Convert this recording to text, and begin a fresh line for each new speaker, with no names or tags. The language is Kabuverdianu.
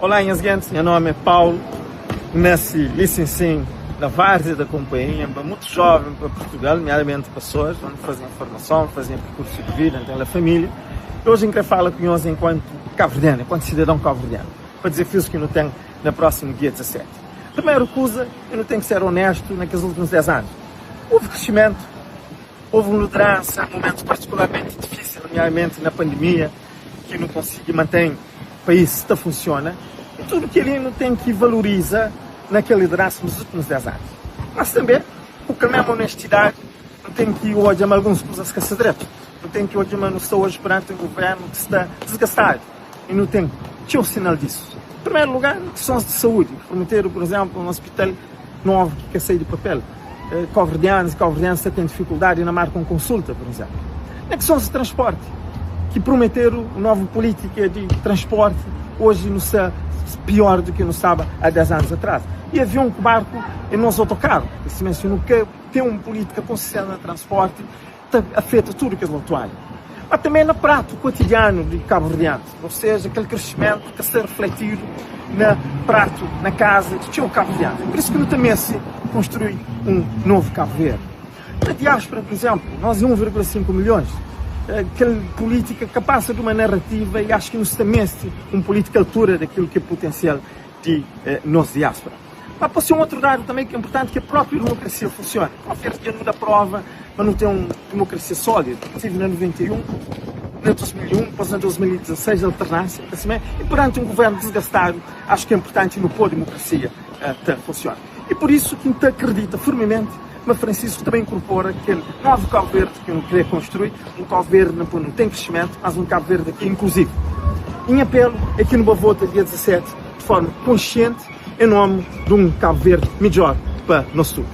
Olá nhas gentis, nha nome é Paulo, N nasi li Sinsin, na Várzea da Companhia, N ba mutu jovem pa Portugal, nomeadamente pa Açores, onde N faze nha formason, N faze nha perkursu di vida, N ten la família. E oji N kre fala ku nhos enkuantu kabuverdianu, enkuantu sidadon kabuverdianu, pa dizafius ki nu ten na prósimu dia 17. Primeru kuza, e nu ten ki ser onestu, na kes últimus 10 anu, houve krisimentu, houve un lideransa, momentus partikularmenti difísil, nomeadamenti na pandemia, ki nu konsigi mantém país ta funsiona e tudu kel-li nu ten ki valoriza na kel lideransa nos últimus 10 anu. Mas tanbe, ku kel mesmu onestidadi, nu ten ki odja ma alguns kuzas ka sta dretu. Nu ten ki odja ma nu sta oji peranti un guvernu ki sta disgastadu e nu ten txeu sinal disu. Primeru lugar, kisons di saúdi. Prometedu, pur izénplu, un ospital novu ki ka sai di papel. Kauverdianus e kauverdianas ta ten difikuldadi na marka un konsulta, pur izénplu. Na kisons di transporti, ki prometedu un novu pulítika di transporti, oji nu sta pior di ki nu staba a 10 anus atras. E avion ku barku e nos otokaru. Si nu ka ten un pulítika konsistenti na transporti, ta afeta tudu kes otu ária, ma tanbê na pratu kotidianu di kabuverdianus, ou seja, kel kresimentu ta ser refletidu na pratu na kaza di txeu kabuverdianus. Pur isu ki nu ta meste konstrui un novu Kabu Verdi. Na diáspora, pur izénplu, nos é 1,5 milhons, kel pulítika ka pasa di uma narativa i acho ki nu sta meste un pulítika altura di kil ki é putensial di nos diáspora. Ma pa ser un otru dadu tanbê ki é inpurtanti ki é própi dimokrasia funsiona. Kau Verdi dja nu da prova ma nu ten un dimokrasia sólidu. Tive na 91, na 2001, dipôs na 2016 alternânsia, ka simé? I peranti un guvernu disgastadu, acho ki é inpurtanti nu pô dimokrasia ta funsiona. I pur isu ki N ta akredita firmementi ma Francisco ta ben inkorpora kel novu Kau Verdi ki nu krê konstrui, un Kau Verdi na poi nu ten krisimentu, mas un Kau Verdi ki é inkluzivu. I nha apelu é ki nu ba vota dia 17 di forma konsienti. Em nome de um Cabo Verde midjor pa nos tudo.